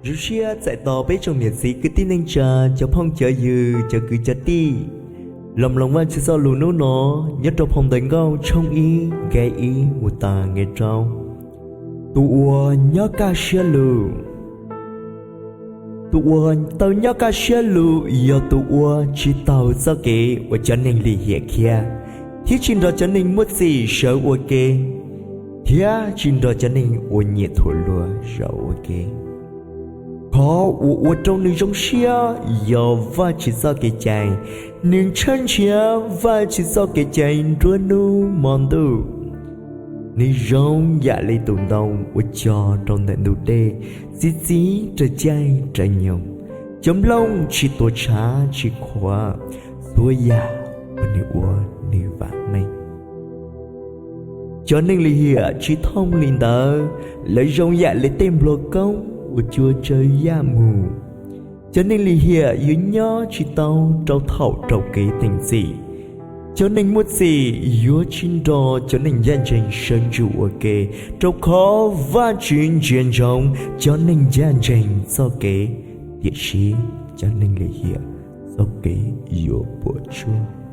Zoo siab txais tos peb tsoom niam txiv kwv tij neej tsa, cov phooj cov ywg, cov kwv cov tij los mloog Vajtswv txoj lus hnub no nyob rau phau Ntawv Nkauj tshooj ib nqe ib mus tas nqe rau. Tus uas nyob kaj siab lug. Tus uas tau nyob kaj siab lug yog tus uas tsis taug txoj kev uas cov neeg lim hiam khiav, thiab tsis nrog cov neeg muaj txim sawv ua ke, thiab tsis nrog cov neeg uas nyiam thuam luag zaum ua ke. Qhov uas ua rau nws zoo siab yog Vajtswv txoj kev cai, nws ntshawb nrhiav Vajtswv txoj kev cai nruab hnub hmo ntuj. Nws zoo yam li tus ntoo uas cog rau ntawm ntug dej, txi txiv raws caij raws nyoog, cov nplooj tsis tuav tshav tsis qhuav, txhua yam uas nws ua nws vam meej. Cov neeg lim hiam tsis thooj li ntawd, lawv zoo yam li tej npluag koob uas cua tsawv yaj mus. Cov neeg lim hiam yuav nyob tsis tau rau thaum raug kev teem txim. Cov neeg muaj txim yuav tsis nrog cov neeg ncaj ntseeg sawv ntsug ua ke, rau qhov Vajtswv ntsia ntsoov cov neeg ncaj ntseeg txoj kev, tiam sis cov neeg lim hiam txoj kev yuav puas tsuaj.